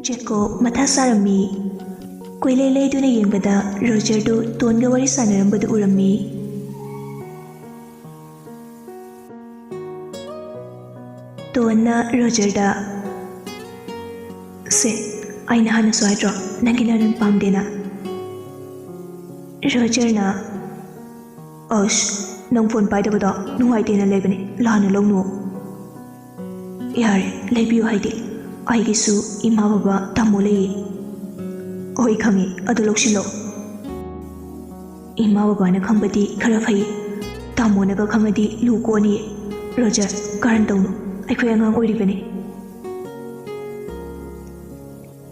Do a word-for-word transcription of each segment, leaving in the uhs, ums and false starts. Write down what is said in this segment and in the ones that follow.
ꯖꯦꯀꯣꯕ ꯃꯊꯥ ꯁꯥꯔꯝꯃꯤ꯫ ꯀꯣꯏꯂꯩ ꯂꯩꯗꯨꯅ ꯌꯦꯡꯕꯗ ꯔꯣꯖꯔꯗꯨ ꯇꯣꯟꯒ ꯋꯥꯔꯤ ꯁꯥꯟꯅꯔꯝꯕꯗꯨ ꯎꯔꯝꯃꯤ꯫ ꯇꯣꯟꯅ ꯔꯣꯖꯔꯗ, "ꯁꯦ, ꯑꯩꯅ ꯍꯥꯟꯅꯁꯨ ꯍꯥꯏꯗ꯭ꯔꯣ, ꯅꯪꯒꯤ ꯅꯔꯟ ꯄꯥꯝꯗꯦꯅ?" ꯔꯣꯖꯔꯅ, "ꯑꯁ, ꯅꯪ ꯐꯣꯟ ꯄꯥꯏꯗꯕꯗꯣ ꯅꯨꯡꯉꯥꯏꯇꯦꯅ ꯂꯩꯕꯅꯦ, ꯂꯥꯟꯅ ꯂꯧꯅꯨ꯫" "ꯌꯥꯔꯦ, ꯂꯩꯕꯤꯌꯨ ꯍꯥꯏꯗꯤ, ꯑꯩꯒꯤꯁꯨ ꯏꯃꯥ ꯕꯕꯥ ꯇꯥꯃꯣ ꯂꯩꯌꯦ꯫" "ꯍꯣꯏ, ꯈꯪꯉꯦ, ꯑꯗꯨ ꯂꯧꯁꯤꯜꯂꯣ꯫" "ꯏꯃꯥ ꯕꯕꯥꯅ ꯈꯪꯕꯗꯤ ꯈꯔ ꯐꯩ, ꯇꯥꯃꯣꯅꯒ ꯈꯪꯉꯗꯤ ꯂꯨ ꯀꯣꯛꯑꯅꯤ꯫" "ꯔꯣꯖꯔ, ꯀꯔꯟ ꯇꯧꯅꯨ, ꯑꯩꯈꯣꯏ ꯑꯉꯥꯡ ꯑꯣꯏꯔꯤꯕꯅꯤ꯫"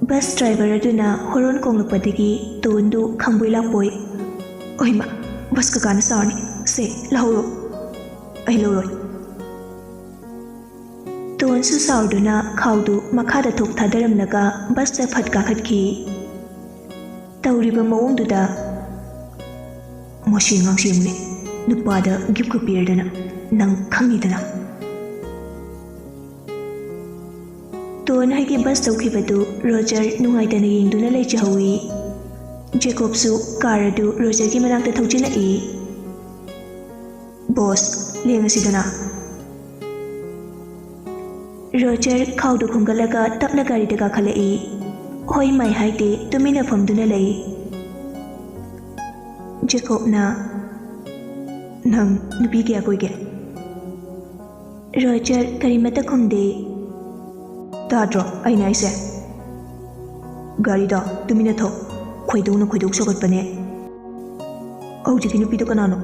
ꯕꯁ ꯗ꯭ꯔꯥꯏꯚꯔ ꯑꯗꯨꯅ ꯍꯣꯔꯣꯟ ꯈꯣꯡꯂꯛꯄꯗꯒꯤ ꯇꯣꯟꯗꯨ ꯈꯪꯕꯣꯏ ꯂꯥꯛꯄꯣꯏ, "ꯑꯣꯏꯃ, ꯕꯁ ꯀꯀꯥꯅ ꯁꯥꯎꯔꯅꯤ, ꯁꯦ, ꯂꯧꯍꯧꯔꯣ꯫" "ꯑꯩ ꯂꯧꯔꯣꯏ꯫" ꯇꯣꯟꯁꯨ ꯁꯥꯎꯗꯨꯅ ꯈꯥꯎꯗꯨ ꯃꯈꯥꯗ ꯊꯣꯛ ꯊꯥꯗꯔꯝꯂꯒ ꯕꯁꯇ ꯐꯠ ꯀꯥꯈꯠꯈꯤ꯫ ꯇꯧꯔꯤꯕ ꯃꯑꯣꯡꯗꯨꯗ, "ꯃꯁꯤ ꯑꯉꯥꯡꯁꯤ ꯌꯦꯡꯉꯨꯅꯦ, ꯅꯨꯄꯥꯗ ꯒꯤꯐꯀ ꯄꯤꯔꯗꯅ, ꯅꯪ ꯈꯪꯉꯤꯗꯅ꯫" ꯇꯣꯟ ꯍꯣꯏꯒꯤ ꯕꯁ ꯊꯧꯈꯤꯕꯗꯨ ꯔꯣꯖꯔ ꯅꯨꯡꯉꯥꯏꯇꯅ ꯌꯦꯡꯗꯨꯅ ꯂꯩꯖꯍꯧꯏ꯫ ꯖꯦꯀꯣꯕꯁꯨ ꯀꯥꯔ ꯑꯗꯨ ꯔꯣꯖꯔꯒꯤ ꯃꯅꯥꯛꯇ ꯊꯧꯖꯤꯜꯂꯛꯏ꯫ "ꯕꯣꯁ, ꯂꯦꯡꯉꯁꯤꯗꯅ꯫" ꯔꯣꯖꯔ ꯈꯥꯎꯗꯨ ꯈꯣꯝꯒꯠꯂꯒ ꯇꯞꯅ ꯒꯥꯔꯤꯗ ꯀꯥꯈꯠꯂꯛꯏ꯫ ꯍꯣꯏ ꯃꯥꯏ ꯍꯥꯏꯗꯦ, ꯇꯨꯃꯤꯟꯅ ꯐꯝꯗꯨꯅ ꯂꯩ꯫ ꯖꯦꯀꯣꯕꯅ, "ꯅꯪ ꯅꯨꯄꯤ ꯀꯌꯥ ꯀꯣꯏꯒꯦ?" ꯔꯣꯖꯔ ꯀꯔꯤꯃꯠꯇ ꯈꯨꯝꯗꯦ꯫ "ꯇꯥꯗ꯭ꯔꯣ ꯑꯩꯅ ꯍꯥꯏꯁꯦ? ꯒꯥꯔꯤꯗꯣ ꯇꯨꯃꯤꯟꯅ ꯊꯧ, ꯈꯣꯏꯗꯧꯅ ꯈꯣꯏꯗꯧ ꯁꯧꯒꯠꯄꯅꯦ꯫ ꯍꯧꯖꯤꯛꯀꯤ ꯅꯨꯄꯤꯗꯣ ꯀꯅꯥꯅꯣ?"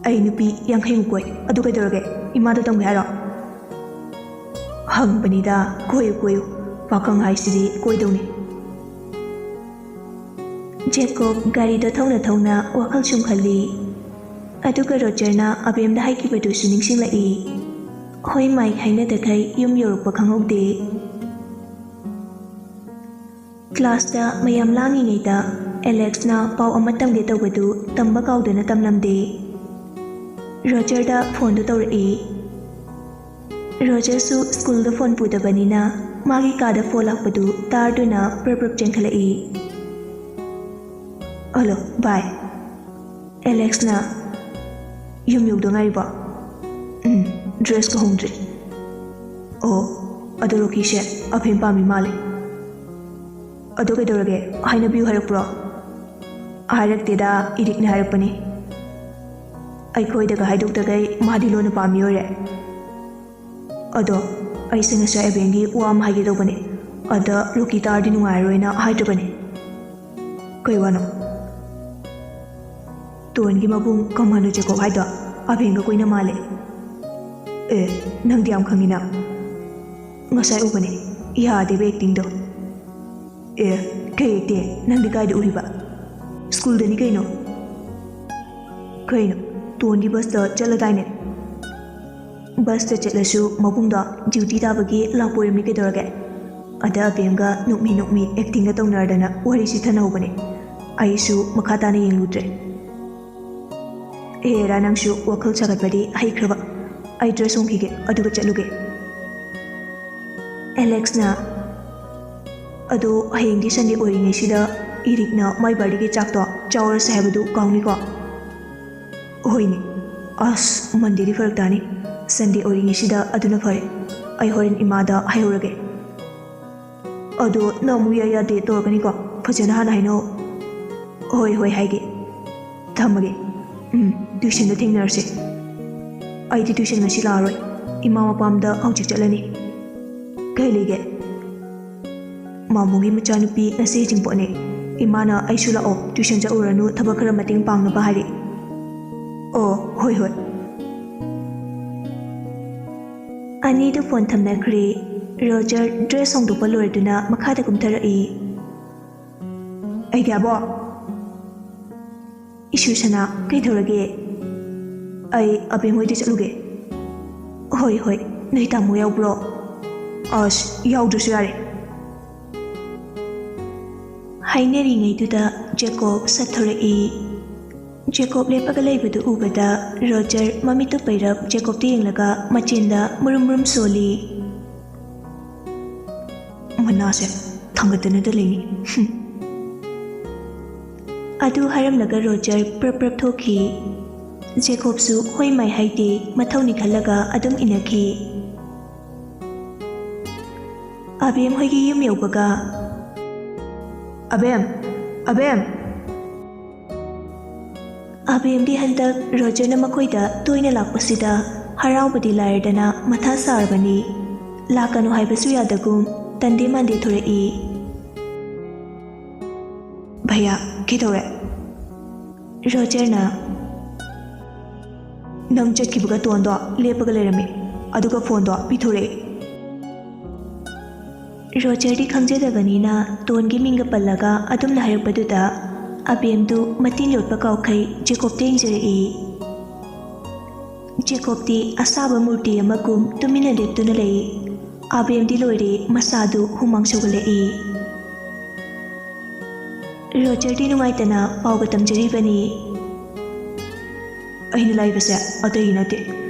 "ꯑꯩ ꯅꯨꯄꯤ ꯌꯥꯡꯈꯩꯃꯨꯛ ꯀꯣꯏ, ꯑꯗꯨ ꯀꯩꯗꯧꯔꯒꯦ? ꯏꯃꯥꯗ ꯇꯝꯒꯦ ꯍꯥꯏꯔꯣ?" "ꯍꯪꯕꯅꯤꯗ, ꯀꯣꯏꯌꯨ ꯀꯣꯏꯌꯨ, ꯄꯥꯈꯪ ꯍꯥꯏꯁꯤꯗꯤ ꯀꯣꯏꯗꯧꯅꯤ꯫" ꯖꯦꯀꯣꯕ ꯒꯥꯔꯤꯗꯣ ꯊꯧꯅ ꯊꯧꯅ ꯋꯥꯈꯜ ꯁꯨꯝ ꯈꯜꯂꯤ꯫ ꯑꯗꯨꯒ ꯔꯣꯖꯔꯅ ꯑꯕꯦꯝꯗ ꯍꯥꯏꯈꯤꯕꯗꯨꯁꯨ ꯅꯤꯡꯁꯤꯡꯂꯛꯏ꯫ ꯍꯣꯏ ꯃꯥꯏ ꯍꯥꯏꯅꯗꯈꯩ ꯌꯨꯝ ꯌꯧꯔꯛꯄ ꯈꯪꯍꯧꯗꯦ꯫ ꯀ꯭ꯂꯥꯁꯇ ꯃꯌꯥꯝ ꯂꯥꯡꯉꯤꯉꯩꯗ ꯑꯦꯂꯦꯛꯁꯅ ꯄꯥꯎ ꯑꯃ ꯇꯝꯒꯦ ꯇꯧꯕꯗꯨ ꯇꯝꯕ ꯀꯥꯎꯗꯨꯅ ꯇꯝꯂꯝꯗꯦ꯫ ꯔꯣꯖꯔꯗ ꯐꯣꯟꯗꯨ ꯇꯧꯔꯛꯏ꯫ ꯔꯣꯖꯔꯁꯨ ꯁ꯭ꯀꯨꯜꯗ ꯐꯣꯟ ꯄꯨꯗꯕꯅꯤꯅ ꯃꯥꯒꯤ ꯀꯥꯗ ꯐꯣꯟ ꯂꯥꯛꯄꯗꯨ ꯇꯥꯔꯗꯨꯅ ꯄ꯭ꯔꯞ ꯄ꯭ꯔꯞ ꯆꯦꯟꯈꯠꯂꯛꯏ꯫ "ꯍꯜꯂꯣ, ꯚꯥꯏ꯫ ꯑꯦꯂꯦꯛꯁꯅ ꯌꯨꯝ ꯌꯧꯗ ꯉꯥꯏꯔꯤꯕꯣ?" "ꯎꯝ, ꯗ꯭ꯔꯦꯁꯀ ꯍꯣꯡꯗ꯭ꯔꯤ꯫" "ꯑꯣ, ꯑꯗꯣ ꯔꯣꯀꯤꯁꯦ ꯑꯐꯦꯝ ꯄꯥꯝꯃꯤ ꯃꯥꯜꯂꯦ꯫ ꯑꯗꯣ ꯀꯩꯗꯧꯔꯒꯦ? ꯍꯥꯏꯅꯕꯤꯌꯨ ꯍꯥꯏꯔꯛꯄ꯭ꯔꯣ?" "ꯍꯥꯏꯔꯛꯇꯦꯗ, ꯏꯔꯤꯛꯅ ꯍꯥꯏꯔꯛꯄꯅꯤ꯫ ꯑꯩꯈꯣꯏꯗꯒ ꯍꯥꯏꯗꯣꯛꯇꯈꯩ ꯃꯥꯗꯤ ꯂꯣꯟꯅ ꯄꯥꯝꯃꯤ ꯑꯣꯏꯔꯦ꯫" "ꯑꯗꯣ ꯑꯩꯁꯦ ꯉꯁꯥꯏ ꯑꯕꯦꯟꯒꯤ ꯋꯥ ꯑꯃ ꯍꯥꯏꯒꯦ ꯇꯧꯕꯅꯦ, ꯑꯗ ꯔꯣꯀꯤ ꯇꯥꯔꯗꯤ ꯅꯨꯡꯉꯥꯏꯔꯣꯏꯅ ꯍꯥꯏꯗ꯭ꯔꯕꯅꯦ꯫" "ꯀꯩ ꯋꯥꯅꯣ?" "ꯇꯣꯟꯒꯤ ꯃꯕꯨꯡ ꯀꯃꯥꯟꯗꯣ ꯖꯦꯀꯣꯕ ꯍꯥꯏꯗꯣ ꯑꯕꯦꯟꯒ ꯀꯣꯏꯅ ꯃꯥꯜꯂꯦ꯫" "ꯑꯦ, ꯅꯪꯗꯤ ꯌꯥꯝ ꯈꯪꯉꯤꯅ꯫" "ꯉꯁꯥꯏ ꯎꯕꯅꯦ, ꯌꯥꯗꯦꯕ ꯑꯦꯛꯇꯤꯡꯗꯣ꯫" "ꯑꯦ, ꯀꯩ ꯑꯦꯛꯇꯤꯡ? ꯅꯪꯗꯤ ꯀꯥꯏꯗ ꯎꯔꯤꯕ?" "ꯁ꯭ꯀꯨꯜꯗꯅꯤ ꯀꯩꯅꯣ꯫" "ꯀꯩꯅꯣ, ꯇꯣꯟꯒꯤ ꯕꯁꯇ ꯆꯠꯂꯗꯥꯏꯅꯦ?" "ꯕꯁꯇ ꯆꯠꯂꯁꯨ ꯃꯕꯨꯡꯗꯣ ꯗ꯭ꯌꯨꯇꯤ ꯇꯥꯕꯒꯤ ꯂꯥꯛꯄ ꯑꯣꯏꯔꯝꯅꯤ ꯀꯩꯗꯧꯔꯒꯦ?" ꯑꯗ ꯑꯕꯦꯝꯒ ꯅꯣꯛꯃꯤ ꯅꯣꯛꯃꯤ ꯑꯦꯛꯇꯤꯡꯒ ꯇꯧꯅꯔꯗꯅ ꯋꯥꯔꯤ ꯆꯤꯊꯅꯍꯧꯕꯅꯦ꯫ ꯑꯩꯁꯨ ꯃꯈꯥ ꯇꯥꯅ ꯌꯦꯡꯂꯨꯗ꯭ꯔꯦ꯫ "ꯍꯦꯔꯥ, ꯅꯪꯁꯨ ꯋꯥꯈꯜ ꯁꯥꯒꯠꯄꯗꯤ ꯍꯩꯈ꯭ꯔꯕ꯫ ꯑꯩ ꯗ꯭ꯔꯦꯁ ꯍꯣꯡꯈꯤꯒꯦ, ꯑꯗꯨꯒ ꯆꯠꯂꯨꯒꯦ꯫" ꯑꯦꯂꯦꯛꯁꯅ, "ꯑꯗꯣ ꯍꯌꯦꯡꯗꯤ ꯁꯟꯗꯦ ꯑꯣꯏꯔꯤꯉꯩꯁꯤꯗ ꯏꯔꯤꯛꯅ ꯃꯥꯏ ꯕꯥꯔꯗꯦꯒꯤ ꯆꯥꯛꯇꯣ ꯆꯥꯎꯔꯁꯦ ꯍꯥꯏꯕꯗꯨ ꯀꯥꯎꯅꯤꯀꯣ?" "ꯍꯣꯏꯅꯦ꯫ ꯑꯁ, ꯃꯟꯗꯦꯗꯤ ꯐꯔꯛ ꯇꯥꯅꯤ꯫ ꯁꯟꯗꯦ ꯑꯣꯏꯔꯤꯉꯩꯁꯤꯗ ꯑꯗꯨꯅ ꯐꯔꯦ꯫ ꯑꯩ ꯍꯣꯔꯦꯟ ꯏꯃꯥꯗ ꯍꯥꯏꯍꯧꯔꯒꯦ꯫" "ꯑꯗꯣ ꯅꯪ ꯑꯃꯨꯛ ꯌꯥ ꯌꯥꯗꯦ ꯇꯧꯔꯛꯀꯅꯤꯀꯣ? ꯐꯖꯅ ꯍꯥꯟꯅ ꯍꯥꯏꯅꯧ꯫" "ꯍꯣꯏ, ꯍꯣꯏ, ꯍꯥꯏꯒꯦ꯫ ꯊꯝꯃꯒꯦ꯫ ꯎꯝ, ꯇ꯭ꯌꯨꯁꯟꯗ ꯊꯦꯡꯅꯔꯁꯦ꯫ ꯑꯩꯗꯤ ꯇ꯭ꯌꯨꯁꯟ ꯉꯁꯤ ꯂꯥꯛꯑꯔꯣꯏ꯫ ꯏꯃꯥ ꯃꯄꯥꯝꯗ ꯍꯧꯖꯤꯛ ꯆꯠꯂꯅꯤ꯫" "ꯀꯩ ꯂꯩꯒꯦ?" "ꯃꯥꯃꯣꯒꯤ ꯃꯆꯥꯅꯨꯄꯤ ꯉꯁꯤ ꯍꯩꯖꯤꯡꯄꯣꯠꯅꯦ꯫ ꯏꯃꯥꯅ ꯑꯩꯁꯨ ꯂꯥꯛꯑꯣ, ꯇ꯭ꯌꯨꯁꯟ ꯆꯠꯂꯨꯔꯅꯨ, ꯊꯕꯛ ꯈꯔ ꯃꯇꯦꯡ ꯄꯥꯡꯅꯕ ꯍꯥꯏꯔꯛꯏ꯫" "ꯑꯣ, ꯍꯣꯏ, ꯍꯣꯏ꯫" ꯑꯅꯤꯗꯨ ꯐꯣꯟ ꯊꯝꯅꯈ꯭ꯔꯦ꯫ ꯔꯣꯖꯔ ꯗ꯭ꯔꯦꯁ ꯍꯣꯡꯗꯣꯛꯄ ꯂꯣꯏꯔꯗꯨꯅ ꯃꯈꯥꯗ ꯀꯨꯝꯊꯔꯛꯏ꯫ "ꯑꯩꯒꯤ ꯑꯕꯣꯛ!" "ꯏꯁꯨ ꯁꯅꯥ, ꯀꯩꯗꯧꯔꯒꯦ?" "ꯑꯩ ꯑꯕꯦꯝ ꯍꯣꯏꯗ ꯆꯠꯂꯨꯒꯦ꯫" "ꯍꯣꯏ, ꯍꯣꯏ, ꯅꯣꯏ ꯇꯥꯃꯣ ꯌꯥꯎꯕ꯭ꯔꯣ?" "ꯑꯁ, ꯌꯥꯎꯗ꯭ꯔꯁꯨ ꯌꯥꯔꯦ꯫" ꯍꯥꯏꯅꯔꯤꯉꯩꯗꯨꯗ ꯖꯦꯀꯣꯕ ꯁꯠꯊꯣꯔꯛꯏ꯫ ꯖꯦꯀꯣꯕ ꯂꯦꯞꯄꯒ ꯂꯩꯕꯗꯨ ꯎꯕꯗ ꯔꯣꯖꯔ ꯃꯃꯤꯠꯇꯨ ꯄꯩꯔꯞ ꯖꯦꯀꯣꯕꯇ ꯌꯦꯡꯂꯒ ꯃꯆꯤꯟꯗ ꯃꯨꯔꯨꯝ ꯃꯨꯔꯨꯝ ꯁꯣꯜꯂꯤ꯫ ꯃꯅꯥꯁꯦ ꯊꯥꯡꯒꯠꯇꯅꯗ ꯂꯩꯅꯤ꯫ ꯍꯨꯝ꯫ ꯑꯗꯨ ꯍꯥꯏꯔꯝꯂꯒ ꯔꯣꯖꯔ ꯄ꯭ꯔꯞ ꯄ꯭ꯔꯞ ꯊꯣꯛꯈꯤ꯫ ꯖꯦꯀꯣꯕꯁꯨ ꯍꯣꯏ ꯃꯥꯏ ꯍꯥꯏꯗꯦ, ꯃꯊꯧꯅꯤ ꯈꯜꯂꯒ ꯑꯗꯨꯝ ꯏꯟꯅꯈꯤ꯫ ꯑꯕꯦꯝ ꯍꯣꯏꯒꯤ ꯌꯨꯝ ꯌꯧꯕꯒ, "ꯑꯕꯦꯝ! ꯑꯕꯦꯝ!" ꯑꯕꯦꯝꯗꯤ ꯍꯟꯗꯛ ꯔꯣꯖꯔꯅ ꯃꯈꯣꯏꯗ ꯇꯣꯏꯅ ꯂꯥꯛꯄꯁꯤꯗ ꯍꯔꯥꯎꯕꯗꯤ ꯂꯥꯏꯔꯗꯅ ꯃꯊꯥ ꯁꯥꯔꯕꯅꯤ꯫ ꯂꯥꯛꯀꯅꯨ ꯍꯥꯏꯕꯁꯨ ꯌꯥꯗꯒꯨꯝ ꯇꯟꯗꯦ ꯃꯥꯟꯗꯦ ꯊꯣꯔꯛꯏ꯫ "ꯚꯩꯌꯥ, ꯀꯩꯗꯧꯔꯦ?" ꯔꯣꯖꯔꯅ, "ꯅꯪ ꯆꯠꯈꯤꯕꯒ ꯇꯣꯟꯗꯣ ꯂꯦꯞꯄꯒ ꯂꯩꯔꯝꯃꯤ, ꯑꯗꯨꯒ ꯐꯣꯟꯗꯣ ꯄꯤꯊꯣꯔꯛꯑꯦ꯫" ꯔꯣꯖꯔꯗꯤ ꯈꯪꯖꯗꯕꯅꯤꯅ ꯇꯣꯟꯒꯤ ꯃꯤꯡꯒ ꯄꯜꯂꯒ ꯑꯗꯨꯝꯅ ꯍꯥꯏꯔꯛꯄꯗꯨꯗ ꯑꯕꯦꯝꯗꯨ ꯃꯇꯤꯟ ꯌꯣꯠꯄ ꯀꯥꯎꯈꯩ ꯖꯦꯀꯣꯕꯇ ꯌꯦꯡꯖꯔꯛꯏ꯫ ꯖꯦꯀꯣꯕꯇꯤ ꯑꯁꯥꯕ ꯃꯨꯔꯇꯤ ꯑꯃꯒꯨꯝ ꯇꯨꯃꯤꯟꯅ ꯂꯦꯞꯇꯨꯅ ꯂꯩ꯫ ꯑꯕꯦꯝꯗꯤ ꯂꯣꯏꯔꯦ, ꯃꯁꯥꯗꯨ ꯍꯨꯃꯥꯡ ꯁꯧꯒꯠꯂꯛꯏ꯫ ꯔꯣꯖꯔꯗꯤ ꯅꯨꯡꯉꯥꯏꯇꯅ ꯄꯥꯎꯒ ꯇꯝꯖꯔꯤꯕꯅꯤ꯫ "ꯑꯩꯅ ꯂꯥꯛꯏꯕꯁꯦ ꯑꯇꯩꯒꯤ ꯅꯠꯇꯦ꯫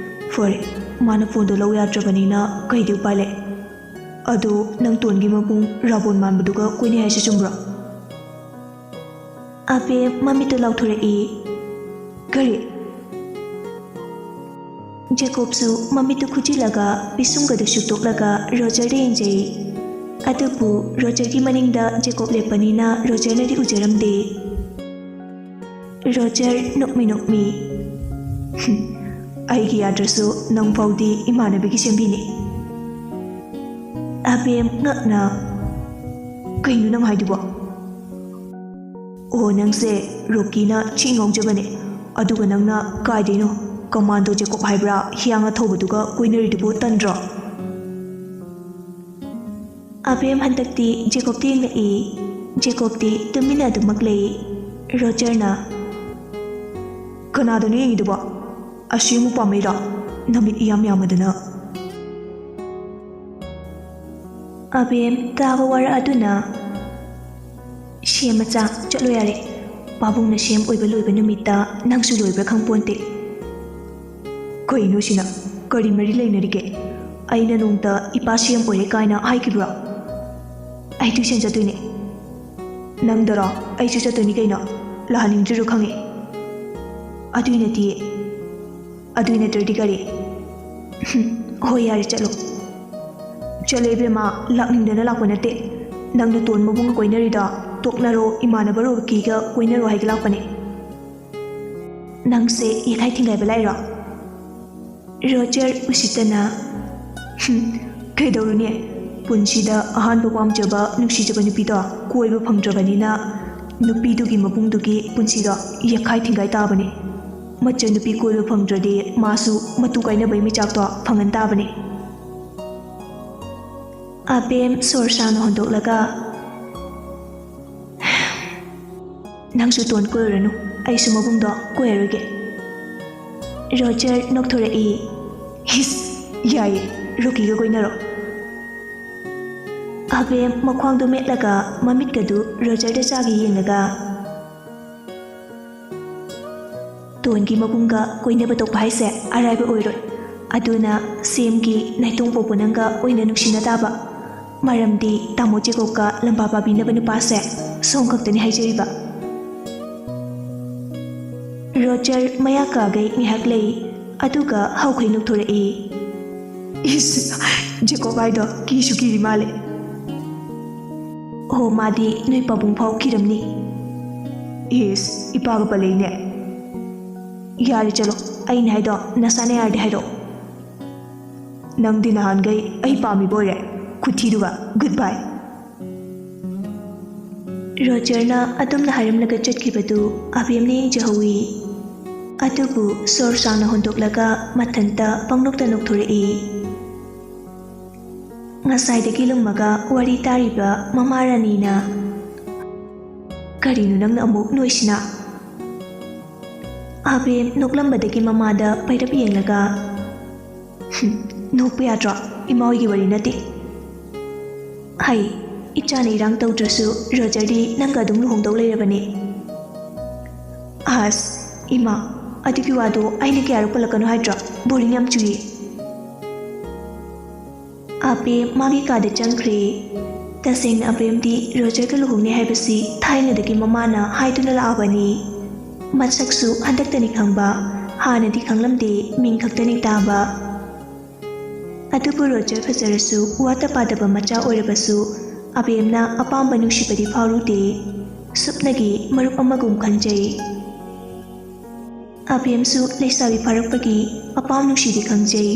ꯐꯔꯦ, ꯃꯥꯅ ꯐꯣꯟꯗꯣ ꯂꯧ ꯌꯥꯗ꯭ꯔꯕꯅꯤꯅ ꯀꯩꯗꯤ ꯎꯄꯥꯏ ꯂꯩ? ꯑꯗꯣ ꯅꯪ ꯇꯣꯟꯒꯤ ꯃꯕꯨꯡ ꯔꯥꯕꯣꯟ ꯃꯥꯟꯕꯗꯨꯒ ꯀꯣꯏꯅꯩ ꯍꯥꯏꯁꯤ ꯆꯨꯝꯕ꯭ꯔꯣ?" ꯑꯕꯦꯝ ꯃꯃꯤꯠꯇꯨ ꯂꯥꯎꯊꯣꯔꯛꯏ꯫ "ꯀꯔꯤ?" ꯖꯦꯀꯣꯕꯁꯨ ꯃꯃꯤꯠꯇꯨ ꯈꯨꯖꯤꯜꯂꯒ ꯄꯤꯁꯨꯝꯒꯗꯨ ꯁꯨꯛꯇꯣꯛꯂꯒ ꯔꯣꯖꯔꯗ ꯌꯦꯡꯖꯩ꯫ ꯑꯗꯨꯕꯨ ꯔꯣꯖꯔꯒꯤ ꯃꯅꯤꯡꯗ ꯖꯦꯀꯣꯕ ꯂꯦꯞꯄꯅꯤꯅ ꯔꯣꯖꯔꯅꯗꯤ ꯎꯖꯔꯝꯗꯦ꯫ ꯔꯣꯖꯔ ꯅꯣꯛꯃꯤ ꯅꯣꯛꯃꯤ, "ꯍꯨꯝ, ꯑꯩꯒꯤ ꯌꯥꯗ꯭ꯔꯁꯨ ꯅꯪ ꯐꯥꯎꯗꯤ ꯏꯃꯥꯟꯅꯕꯤꯒꯤ ꯁꯦꯝꯕꯤꯅꯤ꯫" ꯑꯕꯦꯝ ꯉꯛꯅ, "ꯀꯩꯅꯣ ꯅꯪ ꯍꯥꯏꯗꯨꯕꯣ?" "ꯑꯣ, ꯅꯪꯁꯦ ꯔꯣꯀꯤꯅ ꯊꯤ ꯉꯥꯎꯖꯕꯅꯦ, ꯑꯗꯨꯒ ꯅꯪꯅ ꯀꯥꯏꯗꯩꯅꯣ ꯀꯃꯥꯟꯗꯣ ꯖꯦꯀꯣꯕ ꯍꯥꯏꯕ꯭ꯔꯥ, ꯍꯤꯌꯥꯡ ꯑꯊꯧꯕꯗꯨꯒ ꯀꯣꯏꯅꯔꯤꯗꯨꯕꯨ ꯇꯟꯗ꯭ꯔꯣ?" ꯑꯕꯦꯝ ꯍꯟꯗꯛꯇꯤ ꯖꯦꯀꯣꯕꯇ ꯌꯦꯡꯂꯛꯏ꯫ ꯖꯦꯀꯣꯕꯇꯤ ꯇꯨꯃꯤꯟꯅ ꯑꯗꯨꯃꯛ ꯂꯩ꯫ ꯔꯣꯖꯔꯅ, "ꯀꯅꯥꯗꯅꯣ ꯌꯦꯡꯉꯤꯗꯨꯕꯣ? ꯑꯁꯤꯃꯨꯛ ꯄꯥꯝꯃꯩꯔꯣ? ꯅꯃꯤꯠ ꯏꯌꯥꯝ ꯌꯥꯝꯃꯗꯅ꯫" ꯑꯕꯦꯝ ꯇꯥꯕ ꯋꯥꯔꯛꯑꯗꯨꯅ, "ꯁꯦꯝ ꯃꯆꯥ, ꯆꯠꯂꯣ ꯌꯥꯔꯦ꯫ ꯄꯥꯕꯨꯡꯅ ꯁꯦꯝ ꯑꯣꯏꯕ ꯂꯣꯏꯕ ꯅꯨꯃꯤꯠꯇ ꯅꯪꯁꯨ ꯂꯣꯏꯕ꯭ꯔꯥ ꯈꯪꯄꯣꯟꯇꯦ꯫" "ꯀꯩꯅꯣ ꯁꯤꯅ? ꯀꯔꯤ ꯃꯔꯤ ꯂꯩꯅꯔꯤꯒꯦ? ꯑꯩꯅ ꯅꯣꯡꯇ ꯏꯄꯥ ꯁꯦꯝ ꯑꯣꯏꯔꯦ ꯀꯥꯏꯅ ꯍꯥꯏꯈꯤꯕ꯭ꯔꯣ?" ꯑꯩ ꯇ꯭ꯌꯨꯁꯟ ꯆꯠꯇꯣꯏꯅꯦ꯫ ꯅꯪꯗꯔꯣ? ꯑꯩꯁꯨ ꯆꯠꯇꯣꯏꯅꯤ ꯀꯩꯅꯣ꯫ ꯂꯥꯛꯍꯟꯅꯤꯡꯗ꯭ꯔꯤꯔꯣ ꯈꯪꯉꯦ꯫ ꯑꯗꯨꯏ ꯅꯠꯇꯤꯌꯦ꯫ ꯑꯗꯨꯏ ꯅꯠꯇ꯭ꯔꯗꯤ ꯀꯔꯤ? ꯍꯣꯏ, ꯌꯥꯔꯦ, ꯆꯠꯂꯣ꯫ ꯆꯠꯂꯦ ꯏꯕꯦꯝꯃ, ꯂꯥꯛꯅꯤꯡꯗꯅ ꯂꯥꯛꯄ ꯅꯠꯇꯦ꯫ ꯅꯪꯅ ꯇꯣꯟ ꯃꯕꯨꯡꯒ ꯀꯣꯏꯅꯔꯤꯗꯣ ꯇꯣꯛꯅꯔꯣ, ꯏꯃꯥꯟꯅꯕ ꯔꯣꯀꯤꯒ ꯀꯣꯏꯅꯔꯣ ꯍꯥꯏꯒꯦ ꯂꯥꯛꯄꯅꯦ꯫ ꯅꯪꯁꯦ ꯌꯦꯈꯥꯏ ꯊꯤꯡꯒꯥꯏꯕ ꯂꯥꯛꯏꯔꯣ? ꯔꯣꯖꯔ ꯎꯁꯤꯠꯇꯅ, "ꯍꯨꯝ, ꯀꯩꯗꯧꯔꯨꯅꯤ? ꯄꯨꯟꯁꯤꯗ ꯑꯍꯥꯟꯕ ꯄꯥꯝꯖꯕ, ꯅꯨꯡꯁꯤꯖꯕ ꯅꯨꯄꯤꯗꯣ ꯀꯣꯏꯕ ꯐꯪꯗ꯭ꯔꯕꯅꯤꯅ ꯅꯨꯄꯤꯗꯨꯒꯤ ꯃꯕꯨꯡꯗꯨꯒꯤ ꯄꯨꯟꯁꯤꯗꯣ ꯌꯦꯛꯈꯥꯏ ꯊꯤꯡꯒꯥꯏ ꯇꯥꯕꯅꯤ꯫ ꯃꯆꯟꯅꯨꯄꯤ ꯀꯣꯏꯕ ꯐꯪꯗ꯭ꯔꯗꯤ ꯃꯥꯁꯨ ꯃꯇꯨ ꯀꯥꯏꯅꯕꯩ ꯃꯩꯆꯥꯛꯇꯣ ꯐꯪꯍꯟ ꯇꯥꯕꯅꯤ꯫" ꯑꯕꯦꯝ ꯁꯣꯔ ꯁꯥꯡꯅ ꯍꯣꯟꯗꯣꯛꯂꯒ, "ꯅꯪꯁꯨ ꯇꯣꯟ ꯀꯣꯏꯔꯨꯔꯅꯨ, ꯑꯩꯁꯨ ꯃꯕꯨꯡꯗꯣ ꯀꯣꯏꯔꯔꯣꯏꯒꯦ꯫" ꯔꯣꯖꯔ ꯅꯣꯛꯊꯣꯔꯛꯏ꯫ "ꯏꯁ, ꯌꯥꯏꯌꯦ, ꯔꯣꯀꯤꯒ ꯀꯣꯏꯅꯔꯣ꯫" ꯑꯕꯦꯝ ꯃꯈ꯭ꯋꯥꯡꯗꯣ ꯃꯦꯠꯂꯒ ꯃꯃꯤꯠꯀꯗꯨ ꯔꯣꯖꯔꯗ ꯆꯥꯒꯦ ꯌꯦꯡꯂꯒ, "ꯇꯣꯟꯒꯤ ꯃꯕꯨꯡꯒ ꯀꯣꯏꯅꯕ ꯇꯣꯛꯄ ꯍꯥꯏꯁꯦ ꯑꯔꯥꯏꯕ ꯑꯣꯏꯔꯣꯏ꯫ ꯑꯗꯨꯅ ꯁꯦꯝꯒꯤ ꯅꯥꯏꯇꯣꯝ ꯄꯣꯛꯄ ꯅꯪꯒ ꯑꯣꯏꯅ ꯅꯨꯡꯁꯤꯅ ꯇꯥꯕ꯫ ꯃꯔꯝꯗꯤ ꯇꯥꯃꯣ ꯖꯦꯀꯣꯕꯀ ꯂꯝꯕꯥ ꯄꯥꯕꯤꯅꯕ ꯅꯨꯄꯥꯁꯦ ꯁꯣꯝ ꯈꯛꯇꯅꯤ ꯍꯥꯏꯖꯔꯤꯕ꯫" ꯔꯣꯖꯔ ꯃꯌꯥ ꯀꯥꯒꯩ ꯉꯥꯏꯍꯥꯛ ꯂꯩ, ꯑꯗꯨꯒ ꯍꯧꯈꯩ ꯅꯣꯛꯊꯣꯔꯛꯏ꯫ "ꯏꯁ, ꯖꯦꯀꯣꯕ ꯍꯥꯏꯗꯣ ꯀꯤꯁꯨ ꯀꯤꯔꯤ ꯃꯥꯜꯂꯦ꯫" "ꯑꯣ, ꯃꯥꯗꯤ ꯅꯣꯏ ꯄꯥꯕꯨꯡ ꯐꯥꯎ ꯀꯤꯔꯝꯅꯤ꯫" "ꯏꯁ, ꯏꯄꯥꯒ ꯄꯜꯂꯛꯏꯅꯦ꯫" "ꯌꯥꯔꯦ, ꯆꯠꯂꯣ, ꯑꯩꯅ ꯍꯥꯏꯗꯣ ꯅꯁꯥꯅ ꯌꯥꯔꯗꯤ ꯍꯥꯏꯔꯛꯑꯣ꯫ ꯅꯪꯗꯤ ꯅꯍꯥꯟꯈꯩ ꯑꯩ ꯄꯥꯝꯃꯤꯕ ꯑꯣꯏꯔꯦ, ꯈꯨꯊꯤꯗꯨꯒ꯫ ꯒꯨꯗ ꯕꯥꯏ꯫" ꯔꯣꯖꯔꯅ ꯑꯗꯨꯝꯅ ꯍꯥꯏꯔꯝꯂꯒ ꯆꯠꯈꯤꯕꯗꯨ ꯑꯕꯦꯝꯅ ꯌꯦꯡꯖꯍꯧꯏ꯫ ꯑꯗꯨꯕꯨ ꯁꯣꯔ ꯁꯥꯡꯅ ꯍꯣꯟꯗꯣꯛꯂꯒ ꯃꯊꯟꯇ ꯄꯪꯅꯣꯛꯇ ꯅꯣꯛꯊꯣꯔꯛꯏ꯫ ꯉꯁꯥꯏꯗꯒꯤ ꯂꯨꯝꯃꯒ ꯋꯥꯔꯤ ꯇꯥꯔꯤꯕ ꯃꯃꯥ ꯔꯥꯅꯤꯅ, "ꯀꯔꯤꯅꯣ ꯅꯪꯅ ꯑꯃꯨꯛ ꯅꯣꯛꯏꯁꯤꯅ?" ꯑꯕꯦꯝ ꯅꯣꯛꯂꯝꯕꯗꯒꯤ ꯃꯃꯥꯗ ꯄꯩꯔꯞ ꯌꯦꯡꯂꯒ, "ꯍꯨꯝ, ꯅꯣꯛꯄ ꯌꯥꯗ꯭ꯔꯣ? ꯏꯃꯥ ꯍꯣꯏꯒꯤ ꯋꯥꯔꯤ ꯅꯠꯇꯦ꯫" "ꯍꯩ, ꯏꯆꯥꯅ ꯏꯔꯥꯡ ꯇꯧꯗ꯭ꯔꯁꯨ ꯔꯣꯖꯔꯗꯤ ꯅꯪꯒ ꯑꯗꯨꯝ ꯂꯨꯍꯣꯡꯗꯧ ꯂꯩꯔꯕꯅꯦ꯫" "ꯑꯁ, ꯏꯃꯥ, ꯑꯗꯨꯒꯤ ꯋꯥꯗꯣ ꯑꯩꯅ ꯀꯌꯥꯔꯛ ꯄꯜꯂꯛꯀꯅꯣ ꯍꯥꯏꯗ꯭ꯔꯣ? ꯕꯣꯔꯤꯡ ꯌꯥꯝ ꯆꯨꯏꯌꯦ꯫" ꯑꯕꯦꯝ ꯃꯥꯒꯤ ꯀꯥꯗ ꯆꯪꯈ꯭ꯔꯦ꯫ ꯇꯁꯦꯡꯅ ꯑꯕꯦꯝꯗꯤ ꯔꯣꯖꯔꯒ ꯂꯨꯍꯣꯡꯅꯤ ꯍꯥꯏꯕꯁꯤ ꯊꯥꯏꯅꯗꯒꯤ ꯃꯃꯥꯅ ꯍꯥꯏꯗꯨꯅ ꯂꯥꯛꯑꯕꯅꯤ꯫ ꯃꯁꯛꯁꯨ ꯍꯟꯗꯛꯇꯅꯤ ꯈꯪꯕ, ꯍꯥꯟꯅꯗꯤ ꯈꯪꯂꯝꯗꯦ, ꯃꯤꯡ ꯈꯛꯇꯅꯤ ꯇꯥꯕ꯫ ꯑꯗꯨꯕꯨ ꯔꯣꯖꯔ ꯐꯖꯔꯁꯨ, ꯋꯥꯠꯇ ꯄꯥꯗꯕ ꯃꯆꯥ ꯑꯣꯏꯔꯕꯁꯨ, ꯑꯕꯦꯝꯅ ꯑꯄꯥꯝꯕ ꯅꯨꯡꯁꯤꯕꯗꯤ ꯐꯥꯎꯔꯨꯗꯦ꯫ ꯁꯨꯞꯅꯒꯤ ꯃꯔꯨꯞ ꯑꯃꯒꯨꯝ ꯈꯟꯖꯩ꯫ ꯑꯕꯦꯝꯁꯨ ꯂꯩꯁꯥꯕꯤ ꯐꯥꯔꯛꯄꯒꯤ ꯑꯄꯥꯝ ꯅꯨꯡꯁꯤꯗꯤ ꯈꯪꯖꯩ꯫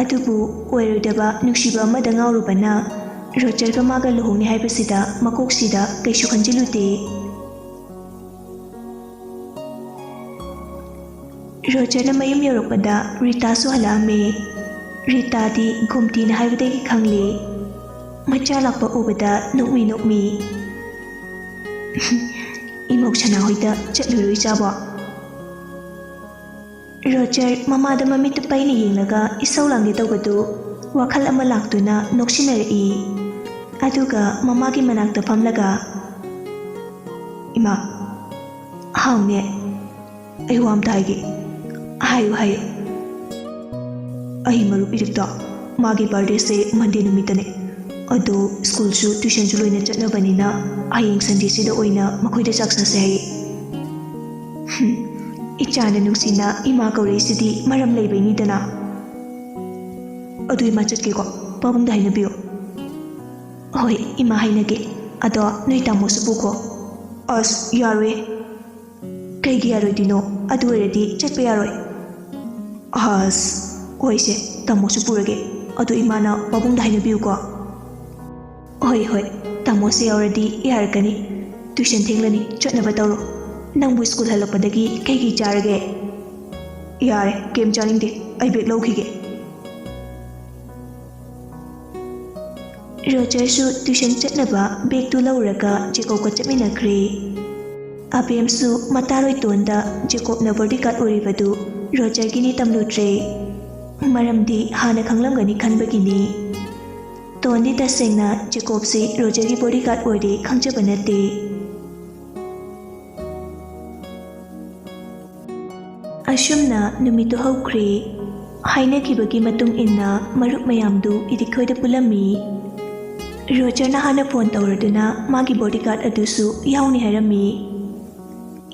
ꯑꯗꯨꯕꯨ ꯑꯣꯏꯔꯣꯏꯗꯕ ꯅꯨꯡꯁꯤꯕ ꯑꯃꯗ ꯉꯥꯎꯔꯨꯕꯅ ꯔꯣꯖꯔꯒ ꯃꯥꯒ ꯂꯨꯍꯣꯡꯅꯤ ꯍꯥꯏꯕꯁꯤꯗ ꯃꯀꯣꯛꯁꯤꯗ ꯀꯩꯁꯨ ꯈꯟꯖꯤꯜꯂꯨꯗꯦ꯫ ꯔꯣꯖꯔꯅ ꯃꯌꯨꯝ ꯌꯧꯔꯛꯄꯗ ꯔꯤꯇꯥꯁꯨ ꯍꯜꯂꯛꯑꯝꯃꯦ꯫ ꯔꯤꯇꯥꯗꯤ ꯒꯨꯝꯇꯤꯅ ꯍꯥꯏꯕꯗꯒꯤ ꯈꯪꯂꯦ꯫ ꯃꯆꯥ ꯂꯥꯛꯄ ꯎꯕꯗ ꯅꯣꯛꯃꯤ ꯅꯣꯛꯃꯤ꯫ "ꯏꯃꯧ ꯁꯅꯥꯍꯣꯏꯗ ꯆꯠꯂꯨꯔꯣꯏ ꯆꯥꯕꯣ?" ꯔꯣꯖꯔ ꯃꯃꯥꯗ ꯃꯃꯤꯠꯇ ꯄꯩꯅ ꯌꯦꯡꯂꯒ ꯏꯁꯧ ꯂꯥꯡꯒꯦ ꯇꯧꯕꯗꯨ ꯋꯥꯈꯜ ꯑꯃ ꯂꯥꯛꯇꯨꯅ ꯅꯣꯛꯁꯤꯟꯅꯔꯛꯏ꯫ ꯑꯗꯨꯒ ꯃꯃꯥꯒꯤ ꯃꯅꯥꯛꯇ ꯐꯝꯂꯒ, "ꯏꯃꯥ, ꯍꯥꯎꯅꯦ, ꯑꯩ ꯋꯥ ꯑꯝꯇ ꯍꯥꯏꯒꯦ꯫" "ꯍꯥꯏꯌꯨ, ꯍꯥꯏꯌꯨ꯫" "ꯑꯩ ꯃꯔꯨꯞ ꯏꯔꯤꯛꯇꯣ, ꯃꯥꯒꯤ ꯕꯥꯔꯗꯦꯁꯦ ꯃꯟꯗꯦ ꯅꯨꯃꯤꯠꯇꯅꯦ꯫ ꯑꯗꯣ ꯁ꯭ꯀꯨꯜꯁꯨ ꯇ꯭ꯌꯨꯁꯟꯁꯨ ꯂꯣꯏꯅ ꯆꯠꯅꯕꯅꯤꯅ ꯍꯌꯦꯡ ꯁꯟꯗꯦꯁꯤꯗ ꯑꯣꯏꯅ ꯃꯈꯣꯏꯗ ꯆꯥꯛ ꯆꯥꯁꯦ ꯍꯥꯏꯌꯦ꯫" "ꯍꯨꯝ, ꯏꯆꯥꯅ ꯅꯨꯡꯁꯤꯅ ꯏꯃꯥ ꯀꯧꯔꯛꯏꯁꯤꯗꯤ ꯃꯔꯝ ꯂꯩꯕꯩꯅꯤꯗꯅ꯫ ꯑꯗꯨ ꯏꯃꯥ ꯆꯠꯀꯦꯀꯣ, ꯄꯥꯕꯨꯡꯗ ꯍꯥꯏꯅꯕꯤꯌꯨ꯫" "ꯍꯣꯏ, ꯏꯃꯥ ꯍꯥꯏꯅꯒꯦ꯫ ꯑꯗꯣ ꯅꯣꯏ ꯇꯥꯃꯣꯁꯨ ꯄꯨꯈꯣ꯫" "ꯑꯁ, ꯌꯥꯔꯣꯏꯌꯦ꯫" "ꯀꯩꯒꯤ ꯌꯥꯔꯣꯏꯗꯣꯏꯅꯣ? ꯑꯗꯨ ꯑꯣꯏꯔꯗꯤ ꯆꯠꯄ ꯌꯥꯔꯣꯏ꯫" "ꯑꯁ, ꯍꯣꯏꯁꯦ, ꯇꯥꯃꯣꯁꯨ ꯄꯨꯔꯒꯦ꯫ ꯑꯗꯣ ꯏꯃꯥꯅ ꯄꯥꯕꯨꯡꯗ ꯍꯥꯏꯅꯕꯤꯌꯨꯀꯣ꯫" "ꯍꯣꯏ, ꯍꯣꯏ, ꯇꯥꯃꯣꯁꯦ ꯌꯥꯎꯔꯗꯤ ꯌꯥꯔꯛꯀꯅꯤ꯫ ꯇ꯭ꯌꯨꯁꯟ ꯊꯦꯡꯂꯅꯤ, ꯆꯠꯅꯕ ꯇꯧꯔꯣ꯫ ꯅꯪꯕꯨ ꯁ꯭ꯀꯨꯜ ꯍꯜꯂꯛꯄꯗꯒꯤ ꯀꯩꯀꯩ ꯆꯥꯔꯒꯦ?" "ꯌꯥꯔꯦ, ꯀꯩꯝ ꯆꯥꯅꯤꯡꯗꯦ, ꯑꯩ ꯕꯦꯛ ꯂꯧꯈꯤꯒꯦ꯫" ꯔꯣꯖꯔꯁꯨ ꯇ꯭ꯌꯨꯁꯟ ꯆꯠꯅꯕ ꯕꯦꯛꯇꯨ ꯂꯧꯔꯒ ꯖꯦꯀꯣꯕꯀ ꯆꯠꯃꯤꯟꯅꯈ꯭ꯔꯦ꯫ ꯑꯕꯦꯝꯁꯨ ꯃꯇꯥꯔꯣꯏ ꯇꯣꯟꯗ ꯖꯦꯀꯣꯕꯅ ꯕꯣꯗꯤꯒꯥꯔꯗ ꯑꯣꯏꯔꯤꯕꯗꯨ ꯔꯣꯖꯔꯒꯤꯅꯤ ꯇꯝꯂꯨꯗ꯭ꯔꯦ꯫ ꯃꯔꯝꯗꯤ ꯍꯥꯟꯅ ꯈꯪꯂꯝꯒꯅꯤ ꯈꯟꯕꯒꯤꯅꯤ꯫ ꯇꯣꯟꯗꯤ ꯇꯁꯦꯡꯅ ꯖꯦꯀꯣꯕꯁꯤ ꯔꯣꯖꯔꯒꯤ ꯕꯣꯗꯤꯒꯥꯔꯗ ꯑꯣꯏꯔꯦ ꯈꯪꯖꯕ ꯅꯠꯇꯦ꯫ ꯑꯁꯨꯝꯅ ꯅꯨꯃꯤꯠꯇꯨ ꯍꯧꯈ꯭ꯔꯦ꯫ ꯍꯥꯏꯅꯈꯤꯕꯒꯤ ꯃꯇꯨꯡ ꯏꯟꯅ ꯃꯔꯨꯞ ꯃꯌꯥꯝꯗꯨ ꯏꯔꯤꯛ ꯈꯣꯏꯗ ꯄꯨꯜꯂꯝꯃꯤ꯫ ꯔꯣꯖꯔꯅ ꯍꯥꯟꯅ ꯐꯣꯟ ꯇꯧꯔꯗꯨꯅ ꯃꯥꯒꯤ ꯕꯣꯗꯤꯒꯥꯔꯗ ꯑꯗꯨꯁꯨ ꯌꯥꯎꯅꯤ ꯍꯥꯏꯔꯝꯃꯤ꯫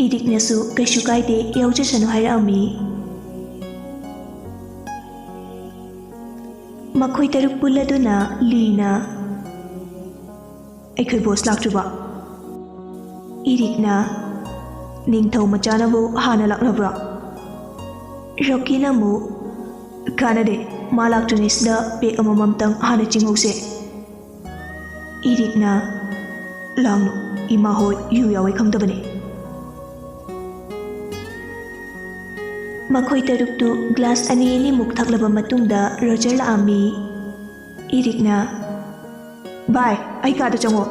ꯏꯔꯤꯛꯅꯁꯨ ꯀꯩꯁꯨ ꯀꯥꯏꯗꯦ, ꯌꯥꯎꯖꯁꯅꯨ ꯍꯥꯏꯔꯛꯑꯝꯃꯤ꯫ ꯃꯈꯣꯏ ꯇꯔꯨꯛ ꯄꯨꯜꯂꯗꯨꯅ ꯂꯤꯅ, "ꯑꯩꯈꯣꯏ ꯕꯣꯁ ꯂꯥꯛꯇ꯭ꯔꯤꯕꯣ?" ꯏꯔꯤꯛꯅ, "ꯅꯤꯡꯊꯧ ꯃꯆꯥꯅꯕꯨ ꯍꯥꯟꯅ ꯂꯥꯛꯅꯕ꯭ꯔꯣ?" ꯔꯣꯀꯤꯅ ꯑꯃꯨꯛ, "ꯀꯥꯟꯅꯗꯦ, ꯃꯥ ꯂꯥꯛꯇ꯭ꯔꯤꯉꯩꯁꯤꯗ ꯄꯦꯛ ꯑꯃꯃꯝꯇꯪ ꯍꯥꯟꯅ ꯆꯤꯡꯍꯧꯁꯦ꯫" ꯏꯔꯤꯛꯅ, "ꯂꯥꯡꯅꯨ, ꯏꯃꯥ ꯍꯣꯏ ꯌꯨ ꯌꯥꯎꯋꯦ ꯈꯪꯗꯕꯅꯦ꯫" ꯃꯈꯣꯏ ꯇꯔꯨꯛꯇꯨ ꯒ꯭ꯂꯥꯁ ꯑꯅꯤ ꯑꯅꯤꯃꯨꯛ ꯊꯛꯂꯕ ꯃꯇꯨꯡꯗ ꯔꯣꯖꯔ ꯂꯥꯛꯑꯝꯃꯤ꯫ ꯏꯔꯤꯛꯅ, "ꯚꯥꯏ, ꯑꯩ ꯀꯥꯗ ꯆꯪꯉꯣ꯫"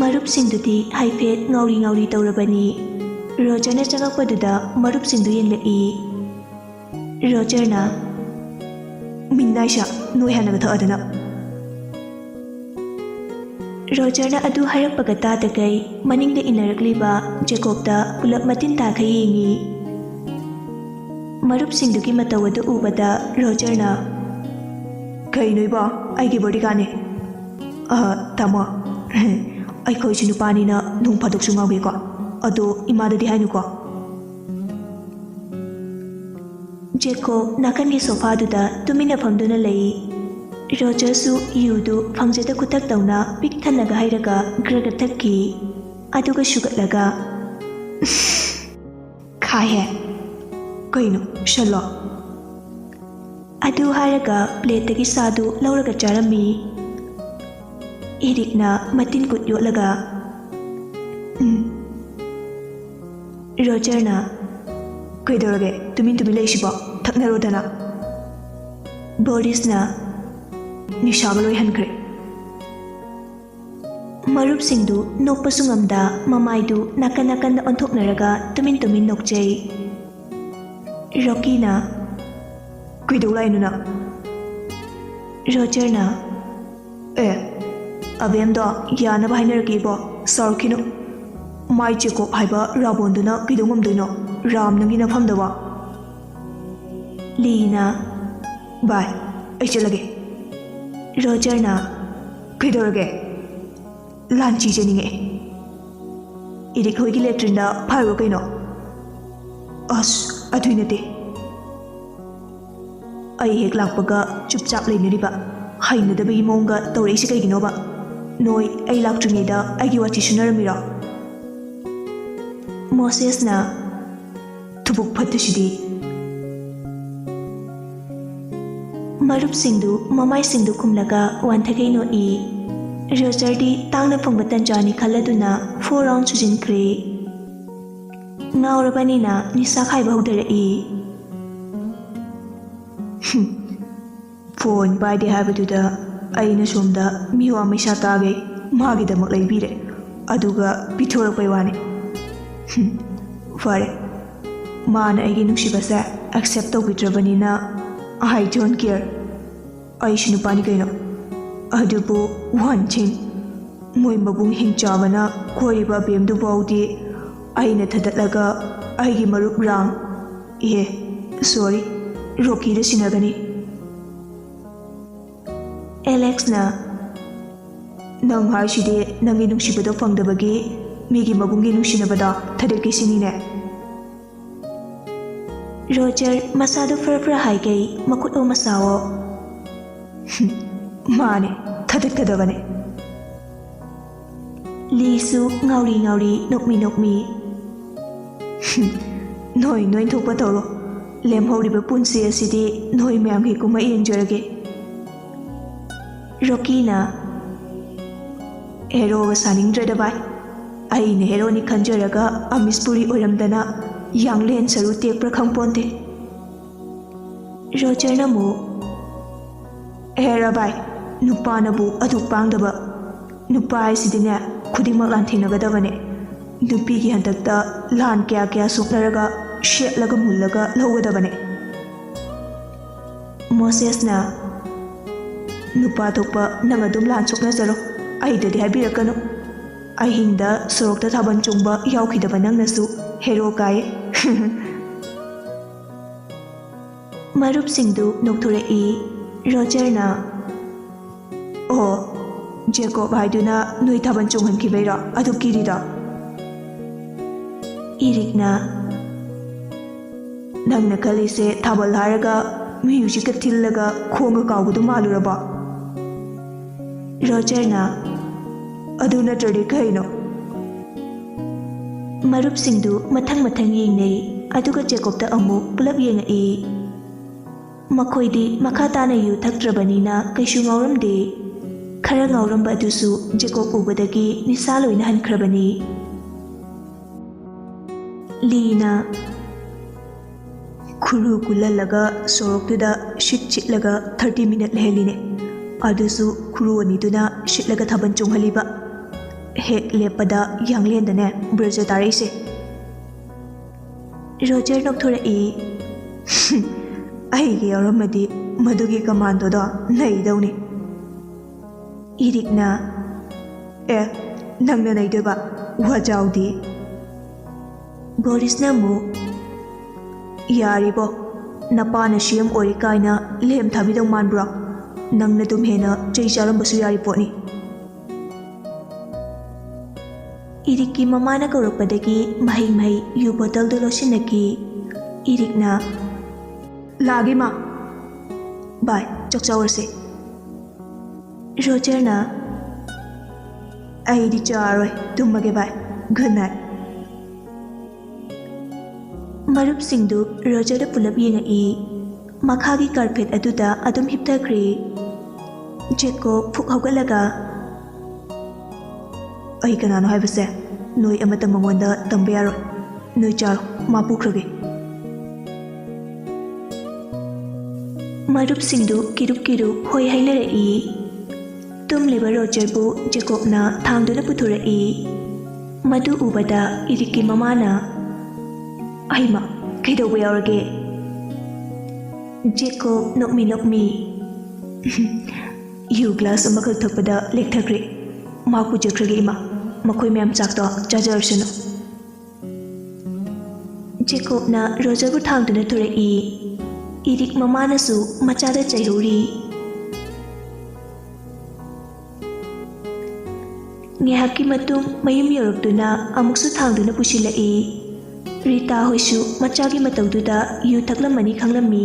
ꯃꯔꯨꯞꯁꯤꯡꯗꯨꯗꯤ ꯍꯥꯏꯐꯦꯠ ꯉꯥꯎꯔꯤ ꯉꯥꯎꯔꯤ ꯇꯧꯔꯕꯅꯤ꯫ ꯔꯣꯖꯔꯅ ꯆꯪꯉꯛꯄꯗꯨꯗ ꯃꯔꯨꯞꯁꯤꯡꯗꯨ ꯌꯦꯡꯂꯛꯏ꯫ ꯔꯣꯖꯔꯅ, "ꯃꯤꯟꯅꯥꯏꯁꯥ, ꯅꯣꯏ ꯍꯥꯟꯅꯒ ꯊꯛꯑꯗꯅ꯫" ꯔꯣꯖꯔꯅ ꯑꯗꯨ ꯍꯥꯏꯔꯛꯄꯒ ꯇꯥꯗꯈꯩ ꯃꯅꯤꯡꯗ ꯏꯟꯅꯔꯛꯂꯤꯕ ꯖꯦꯀꯣꯕꯇ ꯄꯨꯂꯞ ꯃꯇꯤꯟ ꯇꯥꯈꯩ ꯌꯦꯡꯉꯤ꯫ ꯃꯔꯨꯞꯁꯤꯡꯗꯨꯒꯤ ꯃꯇꯧ ꯑꯗꯨ ꯎꯕꯗ ꯔꯣꯖꯔꯅ, "ꯀꯩꯅꯣ ꯏꯕꯣ, ꯑꯩꯒꯤ ꯕꯣꯗꯤꯒꯥꯔꯗꯅꯦ꯫" "ꯑ, ꯇꯥꯃꯣ, ꯑꯩꯈꯣꯏꯁꯨ ꯅꯨꯄꯥꯅꯤꯅ ꯅꯣꯡ ꯐꯥꯗꯣꯛꯁꯨ ꯉꯥꯎꯒꯦꯀꯣ꯫ ꯑꯗꯣ ꯏꯃꯥꯗꯗꯤ ꯍꯥꯏꯅꯨꯀꯣ꯫" ꯖꯦꯀꯣꯕ ꯅꯥꯀꯟꯒꯤ ꯁꯣꯐꯥꯗꯨꯗ ꯇꯨꯃꯤꯟꯅ ꯐꯝꯗꯨꯅ ꯂꯩ꯫ ꯔꯣꯖꯔꯁꯨ ꯌꯨꯗꯨ ꯐꯪꯖꯗ ꯈꯨꯊꯛ ꯇꯧꯅ ꯄꯤꯛ ꯊꯟꯅꯒ ꯍꯩꯔꯒ ꯒ꯭ꯔꯒ ꯊꯛꯈꯤ꯫ ꯑꯗꯨꯒ ꯁꯨꯒꯠꯂꯒ, "ꯈꯥꯏꯍꯦ꯫ ꯀꯩꯅꯣ, ꯁꯜꯂꯣ?" ꯑꯗꯨ ꯍꯥꯏꯔꯒ ꯄ꯭ꯂꯦꯠꯇꯒꯤ ꯁꯥꯗꯨ ꯂꯧꯔꯒ ꯆꯥꯔꯝꯃꯤ꯫ ꯏꯔꯤꯛꯅ ꯃꯇꯤꯟ ꯀꯨꯠ ꯌꯣꯠꯂꯒ, "ꯎꯝ꯫" ꯔꯣꯖꯔꯅ, "ꯀꯩꯗꯧꯔꯒꯦ ꯇꯨꯃꯤꯟ ꯇꯨꯃꯤꯟ ꯂꯩꯁꯤꯕꯣ? ꯊꯛꯅꯔꯣꯗꯅ꯫" ꯕꯣꯔꯤꯁꯅ, "ꯅꯤꯁꯥꯒ ꯂꯣꯏ ꯍꯟꯈ꯭ꯔꯦ꯫" ꯃꯔꯨꯞꯁꯤꯡꯗꯨ ꯅꯣꯛꯄꯁꯨ ꯉꯝꯗ ꯃꯃꯥꯏꯗꯨ ꯅꯥꯀꯟ ꯅꯥꯀꯟꯗ ꯑꯣꯟꯊꯣꯛꯅꯔꯒ ꯇꯨꯃꯤꯟ ꯇꯨꯃꯤꯟ ꯅꯣꯛꯆꯩ꯫ ꯔꯣꯀꯤꯅ, "ꯀꯩꯗꯧ ꯂꯥꯛꯏꯅꯣ ꯅꯪ?" ꯔꯣꯖꯔꯅ, "ꯑꯦ, ꯑꯕꯦꯝꯗꯣ ꯌꯥꯅꯕ ꯍꯥꯏꯅꯔꯛꯀꯦ ꯏꯕꯣ, ꯁꯥꯎꯔꯛꯈꯤꯅꯨ꯫ ꯃꯥꯏ ꯖꯦꯀꯣꯕ ꯍꯥꯏꯕ ꯔꯥꯕꯣꯟꯗꯨꯅ ꯀꯩꯗꯧ ꯉꯝꯗꯣꯏꯅꯣ, ꯔꯥꯝ ꯅꯪꯒꯤ ꯅꯐꯝꯗꯕꯣ?" ꯂꯤꯅ, "ꯚꯥꯏ, ꯑꯩ ꯆꯠꯂꯒꯦ꯫ ꯔꯣꯖꯔꯅ, "ꯀꯩꯗꯧꯔꯒꯦ? ꯂꯥꯟꯆꯤ ꯆꯦꯟꯅꯤꯡꯉꯛꯑꯦ꯫ ꯏꯔꯤꯛ ꯍꯣꯏꯒꯤ ꯂꯦꯇ꯭ꯔꯤꯟꯗ ꯐꯥꯏꯔꯨꯔꯣ ꯀꯩꯅꯣ?" "ꯑꯁ, ꯑꯗꯨꯏ ꯅꯠꯇꯦ꯫ ꯑꯩ ꯍꯦꯛ ꯂꯥꯛꯄꯒ ꯆꯨꯞꯆꯥꯞ ꯂꯩꯅꯔꯤꯕ, ꯍꯩꯅꯗꯕꯒꯤ ꯃꯑꯣꯡꯒ ꯇꯧꯔꯛꯏꯁꯤ ꯀꯩꯒꯤꯅꯣꯕ? ꯅꯣꯏ ꯑꯩ ꯂꯥꯛꯇ꯭ꯔꯤꯉꯩꯗ ꯑꯩꯒꯤ ꯋꯥꯊꯤ ꯁꯨꯅꯔꯝꯃꯤꯔꯣ?" ꯃꯣꯁꯦꯁꯅ, "ꯊꯨꯕꯨꯛ ꯐꯠꯇꯁꯤꯗꯤ!" ꯃꯔꯨꯞꯁꯤꯡꯗꯨ ꯃꯃꯥꯏꯁꯤꯡꯗꯨ ꯈꯨꯝꯂꯒ ꯋꯥꯟꯊꯈꯩ ꯅꯣꯛꯏ꯫ ꯔꯣꯖꯔꯗꯤ ꯇꯥꯡꯅ ꯐꯪꯕ ꯇꯟꯖꯥꯅꯤ ꯈꯜꯂꯗꯨꯅ ꯐꯣꯔ ꯔꯥꯎꯟ ꯁꯨꯖꯤꯟꯈ꯭ꯔꯦ꯫ ꯉꯥꯎꯔꯕꯅꯤꯅ ꯅꯤꯁꯥ ꯈꯥꯏꯕ ꯍꯧꯗꯔꯛꯏ꯫ ꯍꯨꯝ, ꯐꯣꯟ ꯄꯥꯏꯗꯦ ꯍꯥꯏꯕꯗꯨꯗ ꯑꯩꯅ ꯁꯣꯝꯗ ꯃꯤꯋꯥ ꯃꯩꯁꯥ ꯇꯥꯒꯦ ꯃꯥꯒꯤꯗꯃꯛ ꯂꯩꯕꯤꯔꯦ, ꯑꯗꯨꯒ ꯄꯤꯊꯣꯔꯛꯄꯩ ꯋꯥꯅꯤ꯫ ꯍꯨꯝ, ꯐꯔꯦ, ꯃꯥꯅ ꯑꯩꯒꯤ ꯅꯨꯡꯁꯤꯕꯁꯦ ꯑꯦꯛꯁꯦꯞ ꯇꯧꯕꯤꯗ꯭ꯔꯕꯅꯤꯅ, I don't care꯫ ꯑꯩꯁꯨ ꯅꯨꯄꯥꯅꯤ ꯀꯩꯅꯣ꯫ ꯑꯗꯨꯕꯨ one thing, ꯃꯣꯏ ꯃꯕꯨꯡ ꯍꯤꯡꯆꯥꯕꯅ ꯀꯣꯏꯔꯤꯕ ꯕꯦꯝꯗꯨꯐꯥꯎꯗꯤ ꯑꯩꯅ ꯊꯗꯠꯂꯒ ꯑꯩꯒꯤ ꯃꯔꯨꯞ ꯔꯥꯝ, ꯏꯍꯦ, ꯁꯣꯔꯤ, ꯔꯣꯀꯤꯗ ꯁꯤꯟꯅꯒꯅꯤ꯫ ꯑꯦꯂꯦꯛꯁꯅ, "ꯅꯪ ꯍꯥꯏꯁꯤꯗꯤ ꯅꯪꯒꯤ ꯅꯨꯡꯁꯤꯕꯗꯣ ꯐꯪꯗꯕꯒꯤ ꯃꯤꯒꯤ ꯃꯕꯨꯡꯒꯤ ꯅꯨꯡꯁꯤꯅꯕꯗ ꯊꯗꯠꯀꯦ ꯁꯤꯅꯤꯅꯦ?" ꯔꯣꯖꯔ ꯃꯁꯥꯗꯨ ꯐꯔ ꯐꯔ ꯍꯥꯏꯒꯩ ꯃꯈꯨꯠ ꯑꯣꯝꯃ ꯁꯥꯑꯣ꯫ "ꯃꯥꯅꯦ, ꯊꯗꯠꯀꯗꯕꯅꯦ꯫" ꯂꯤꯁꯨ ꯉꯥꯎꯔꯤ ꯉꯥꯎꯔꯤ ꯅꯣꯛꯃꯤ ꯅꯣꯛꯃꯤ꯫ "ꯅꯣꯏ ꯅꯣꯏ ꯊꯣꯛꯄ ꯇꯧꯔꯣ꯫ ꯂꯦꯝꯍꯧꯔꯤꯕ ꯄꯨꯟꯁꯤ ꯑꯁꯤꯗꯤ ꯅꯣꯏ ꯃꯌꯥꯝꯒꯤ ꯀꯨꯝꯍꯩ ꯌꯦꯡꯖꯔꯒꯦ꯫" ꯔꯣꯀꯤꯅ, "ꯍꯦꯔꯣꯒ ꯁꯥꯅꯤꯡꯗ꯭ꯔꯦꯗ ꯚꯥꯏ꯫ ꯑꯩꯅ ꯍꯦꯔꯣꯅꯤ ꯈꯟꯖꯔꯒ ꯑꯃꯤꯁꯄꯨꯔꯤ ꯑꯣꯏꯔꯝꯗꯅ ꯌꯥꯡꯂꯦꯟ ꯁꯔꯨ ꯇꯦꯛꯄ꯭ꯔꯥ ꯈꯪꯄꯣꯟꯇꯦ꯫" ꯔꯣꯖꯔꯅ ꯑꯃꯨꯛ, "ꯑꯦꯔꯥ ꯚꯥꯏ, ꯅꯨꯄꯥꯅꯕꯨ ꯑꯗꯨꯛ ꯄꯥꯡꯗꯕ꯫ ꯅꯨꯄꯥ ꯍꯥꯏꯁꯤꯗꯤꯅꯦ, ꯈꯨꯗꯤꯡꯃꯛ ꯂꯥꯟꯊꯦꯡꯅꯒꯗꯕꯅꯦ꯫ ꯅꯨꯄꯤꯒꯤ ꯍꯟꯗꯛꯇ ꯂꯥꯟ ꯀꯌꯥ ꯀꯌꯥ ꯁꯣꯛꯅꯔꯒ ꯁꯦꯠꯂꯒ ꯃꯨꯜꯂꯒ ꯂꯧꯒꯗꯕꯅꯦ꯫" ꯃꯣꯁꯦꯁꯅ, "ꯅꯨꯄꯥ ꯊꯣꯛꯄ ꯅꯪ ꯑꯗꯨꯝ ꯂꯥꯟ ꯁꯣꯛꯅꯖꯔꯣ, ꯑꯩꯗꯗꯤ ꯍꯥꯏꯕꯤꯔꯛꯀꯅꯨ꯫ ꯑꯍꯤꯡꯗ ꯁꯣꯔꯣꯛꯇ ꯊꯥꯕꯜ ꯆꯣꯡꯕ ꯌꯥꯎꯈꯤꯗꯕ ꯅꯪꯅꯁꯨ ꯍꯦꯔꯣ ꯀꯥꯏꯌꯦ꯫" ꯃꯔꯨꯞꯁꯤꯡꯗꯨ ꯅꯣꯛꯊꯣꯔꯛꯏ꯫ ꯔꯣꯖꯔꯅ, ꯑꯣ, ꯖꯦꯀꯣꯕ ꯍꯥꯏꯗꯨꯅ ꯅꯣꯏ ꯊꯥꯕꯜ ꯆꯣꯡꯍꯟꯈꯤꯕꯩꯔꯣ ꯑꯗꯨ ꯀꯤꯔꯤꯗꯣ? ꯏꯔꯤꯛꯅ, "ꯅꯪꯅ ꯈꯜꯂꯤꯁꯦ ꯊꯥꯕꯜ ꯍꯥꯏꯔꯒ ꯃ꯭ꯌꯨꯖꯤꯛꯀ ꯊꯤꯜꯂꯒ ꯈꯣꯡꯒ ꯀꯥꯎꯕꯗꯨ ꯃꯥꯜꯂꯨꯔꯕꯣ?" ꯔꯣꯖꯔꯅ, "ꯑꯗꯨ ꯅꯠꯇ꯭ꯔꯗꯤ ꯀꯩꯅꯣ?" ꯃꯔꯨꯞꯁꯤꯡꯗꯨ ꯃꯊꯪ ꯃꯊꯪ ꯌꯦꯡꯅꯩ, ꯑꯗꯨꯒ ꯖꯦꯀꯣꯕꯇ ꯑꯃꯨꯛ ꯄꯨꯂꯞ ꯌꯦꯡꯉꯛꯏ꯫ ꯃꯈꯣꯏꯗꯤ ꯃꯈꯥ ꯇꯥꯅ ꯌꯨ ꯊꯛꯇ꯭ꯔꯕꯅꯤꯅ ꯀꯩꯁꯨ ꯉꯥꯎꯔꯝꯗꯦ꯫ ꯈꯔ ꯉꯥꯎꯔꯝꯕ ꯑꯗꯨꯁꯨ ꯖꯦꯀꯣꯕ ꯎꯕꯗꯒꯤ ꯅꯤꯁꯥ ꯂꯣꯏꯅ ꯍꯟꯈ꯭ꯔꯕꯅꯤ꯫ ꯂꯤꯅ, "ꯈꯨꯔꯨ ꯀꯨꯜꯍꯜꯂꯒ ꯁꯣꯔꯣꯛꯇꯨꯗ ꯁꯤꯠ ꯁꯤꯠꯂꯒ ꯊꯥꯔꯇꯤ ꯃꯤꯅꯠ ꯂꯩꯍꯜꯂꯤꯅꯦ, ꯑꯗꯨꯁꯨ ꯈꯨꯔꯨ ꯑꯅꯤꯗꯨꯅ ꯁꯤꯠꯂꯒ ꯊꯥꯕꯜ ꯆꯣꯡꯍꯜꯂꯤꯕ꯫ ꯍꯦꯛ ꯂꯦꯞꯄꯗ ꯌꯥꯡꯂꯦꯟꯗꯅꯦ ꯕ꯭ꯔꯖ ꯇꯥꯔꯛꯏꯁꯦ꯫" ꯔꯣꯖꯔ ꯅꯣꯛꯊꯣꯔꯛꯏ꯫ "ꯑꯩꯒꯤ ꯌꯥꯎꯔꯝꯃꯗꯤ ꯃꯗꯨꯒꯤ ꯀꯃꯥꯟꯗꯣꯗꯣ ꯅꯩꯗꯧꯅꯤ꯫" ꯏꯔꯤꯛꯅ, "ꯑꯦ, ꯅꯪꯅ ꯅꯩꯗꯣꯏꯕ? ꯋꯥꯖꯥꯎꯗꯤ!" ꯕꯣꯔꯤꯁꯅ ꯑꯃꯨꯛ, "ꯌꯥꯔꯤꯕꯣ, ꯅꯄꯥꯅ ꯁꯤ ꯑꯦꯝ ꯑꯣꯏꯔꯤ ꯀꯥꯏꯅ ꯂꯦꯝ ꯊꯥꯕꯤꯗꯧ ꯃꯥꯟꯕ꯭ꯔꯣ? ꯅꯪꯅ ꯑꯗꯨꯝ ꯍꯦꯟꯅ ꯆꯩ ꯆꯥꯔꯝꯕꯁꯨ ꯌꯥꯔꯤ ꯄꯣꯠꯅꯤ꯫" ꯏꯔꯤꯛꯀꯤ ꯃꯃꯥꯅ ꯀꯧꯔꯛꯄꯗꯒꯤ ꯃꯍꯩ ꯃꯍꯩ ꯌꯨ ꯕꯣꯇꯜꯗꯨ ꯂꯣꯠꯁꯤꯟꯅꯈꯤ꯫ ꯏꯔꯤꯛꯅ, "ꯂꯥꯛꯑꯒꯦ, ꯃꯥ꯫ ꯕꯥꯏ, ꯆꯥꯛ ꯆꯥꯎꯔꯁꯦ꯫" ꯔꯣꯖꯔꯅ, "ꯑꯩꯗꯤ ꯆꯥꯔꯣꯏ, ꯇꯨꯝꯃꯒꯦ ꯕꯥꯏ, ꯒꯨꯗ ꯅꯥꯏꯠ꯫" ꯃꯔꯨꯞꯁꯤꯡꯗꯨ ꯔꯣꯖꯔꯗ ꯄꯨꯂꯞ ꯌꯦꯡꯉꯛꯏ꯫ ꯃꯈꯥꯒꯤ ꯀꯥꯔꯄꯦꯠ ꯑꯗꯨꯗ ꯑꯗꯨꯝ ꯍꯤꯞꯊꯈ꯭ꯔꯦ꯫ ꯖꯦꯀꯣꯕ ꯐꯨꯛ ꯍꯧꯒꯠꯂꯒ, "ꯑꯩ ꯀꯅꯥꯅꯣ ꯍꯥꯏꯕꯁꯦ ꯅꯣꯏ ꯑꯃꯠꯇ ꯃꯉꯣꯟꯗ ꯇꯝꯕ ꯌꯥꯔꯣꯏ꯫ ꯅꯣꯏ ꯆꯥꯔꯣ, ꯃꯥ ꯄꯨꯈ꯭ꯔꯒꯦ꯫" ꯃꯔꯨꯞꯁꯤꯡꯗꯨ ꯀꯤꯔꯨꯞ ꯀꯤꯔꯨꯞ ꯍꯣꯏ ꯍꯥꯏꯅꯔꯛꯏ꯫ ꯇꯨꯝꯂꯤꯕ ꯔꯣꯖꯔꯕꯨ ꯖꯦꯀꯣꯕꯅ ꯊꯥꯡꯗꯨꯅ ꯄꯨꯊꯣꯔꯛꯏ꯫ ꯃꯗꯨ ꯎꯕꯗ ꯏꯔꯤꯛꯀꯤ ꯃꯃꯥꯅ, "ꯑꯩꯃ, ꯀꯩꯗꯧꯕ ꯌꯥꯎꯔꯒꯦ?" ꯖꯦꯀꯣꯕ ꯅꯣꯛꯃꯤ ꯅꯣꯛꯃꯤ, "ꯌꯨ ꯒ꯭ꯂꯥꯁ ꯑꯃꯈꯛ ꯊꯛꯄꯗ ꯂꯦꯛꯊꯈ꯭ꯔꯦ꯫ ꯃꯥ ꯄꯨꯖꯈ꯭ꯔꯒꯦ ꯏꯃꯥ, ꯃꯈꯣꯏ ꯃꯌꯥꯝ ꯆꯥꯛꯇꯣ ꯆꯥꯖꯔꯁꯅꯨ꯫" ꯖꯦꯀꯣꯕꯅ ꯔꯣꯖꯔꯕꯨ ꯊꯥꯡꯗꯨꯅ ꯊꯣꯔꯛꯏ꯫ ꯏꯔꯤꯛ ꯃꯃꯥꯅꯁꯨ ꯃꯆꯥꯗ ꯆꯩꯍꯧꯔꯤ꯫ ꯉꯥꯏꯍꯥꯛꯀꯤ ꯃꯇꯨꯡ ꯃꯌꯨꯝ ꯌꯧꯔꯛꯇꯨꯅ ꯑꯃꯨꯛꯁꯨ ꯊꯥꯡꯗꯨꯅ ꯄꯨꯁꯤꯜꯂꯛꯏ꯫ ꯔꯤꯇꯥ ꯍꯣꯏꯁꯨ ꯃꯆꯥꯒꯤ ꯃꯇꯧꯗꯨꯗ ꯌꯨ ꯊꯛꯂꯝꯃꯅꯤ ꯈꯪꯂꯝꯃꯤ꯫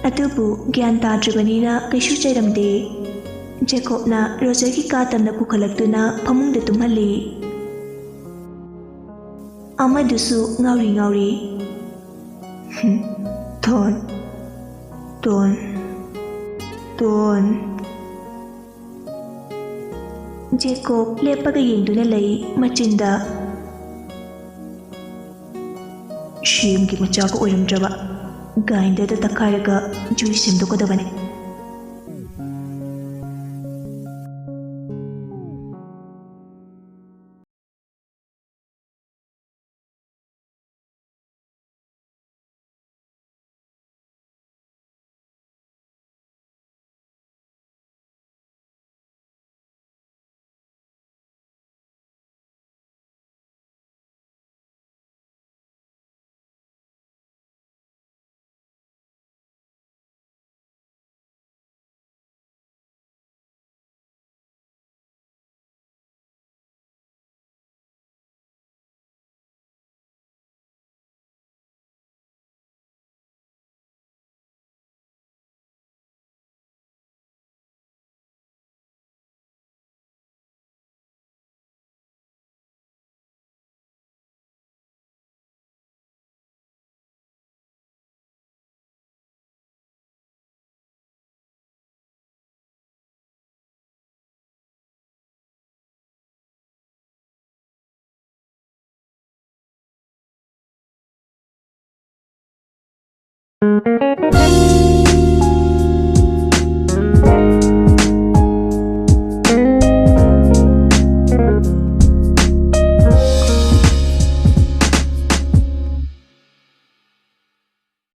ꯑꯗꯨꯕꯨ ꯒ꯭ꯌꯥꯟ ꯇꯥꯗ꯭ꯔꯤꯕꯅꯤꯅ ꯀꯩꯁꯨ ꯆꯩꯔꯝꯗꯦ꯫ ꯖꯦꯀꯣꯕꯅ ꯔꯣꯖꯔꯒꯤ ꯀꯥ ꯇꯝꯅ ꯄꯨꯈꯠꯂꯛꯇꯨꯅ ꯐꯃꯨꯡꯗ ꯇꯨꯝꯍꯜꯂꯤ꯫ ꯑꯃꯗꯨꯁꯨ ꯉꯥꯎꯔꯤ ꯉꯥꯎꯔꯤ꯫ "ꯍꯨꯝ, ꯇꯣꯟ, ꯇꯣꯟ, ꯇꯣꯟ꯫" ꯖꯦꯀꯣꯕ ꯂꯦꯞꯄꯒ ꯌꯦꯡꯗꯨꯅ ꯂꯩ, ꯃꯆꯤꯟꯗ, "ꯁꯦꯝꯒꯤ ꯃꯆꯥꯒ ꯑꯣꯏꯔꯝꯗ꯭ꯔꯕ, ꯒ꯭ꯔꯥꯏꯟꯗꯔꯗ ꯇꯛꯈꯥꯏꯔꯒ ꯖꯨꯏꯁ ꯁꯦꯝꯗꯣꯛꯀꯗꯕꯅꯤ꯫"